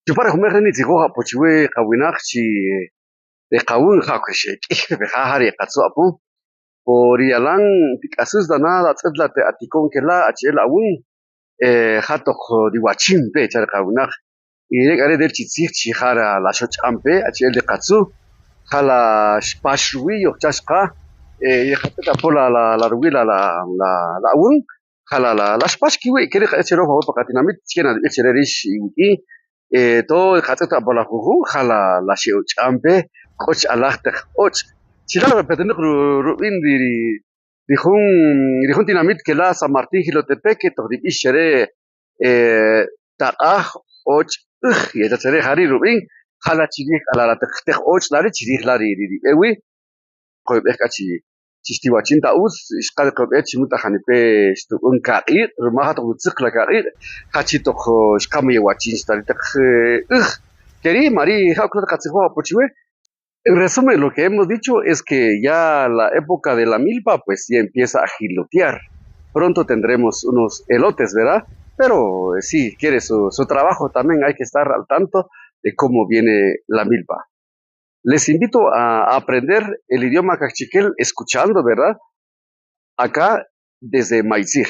Chupan re jun mej re' nitzijoj apo chiwe qawinaq chi ri qawän ja xek'ïy pe ja ja ri yeqatzu' apo, po ri yalan tik'asïs na natz'ët la te atikon ke la' achi'el awän ja toq riwachin pe cha ri qawinaq y re' k'a re' nel chi tzij chi ja la xoch'an pe achi'el niqatzu' ja la xpax ruwi' yojcha' xqa yeqatz'ët apo la la ruwi' la la awän ja la la xpax kiwi' ke ri' nqa'ij chi röj wawe' pa qatinamit achike na nib'ij chi re rïx iwik'in to nqatz'ët apo la jujun ja la xe'och'an pe k'o chi alaj taq och' chi la' petenäq rub'in ri ri jun tinamït ke la' San Martín Jilotepeke toq nib'ix chi re taq'aj och' äj yecha' chi re ja ri' rub'in ja la chi rij k'a la taq och' la ri' chi rij la' ri nib'e wi qoyb'ej k'a chi xtiwachin ta ütz xqa qoyb'ej chi majun ta janipe' xtub'än kaq'iq' ruma ja toq nutzäq la kaq'iq' ja chi toq xqa ma yewachin ta ri taq äj ke ri' mari' ja ok nqatzijoj apo chiwe. En resumen, lo que hemos dicho es que ya la época de la milpa pues ya empieza a jilotear. Pronto tendremos unos elotes, ¿verdad? Pero sí, quiere su trabajo también, hay que estar al tanto de cómo viene la milpa. Les invito a aprender el idioma kaqchikel escuchando, ¿verdad? Acá desde Maitzij.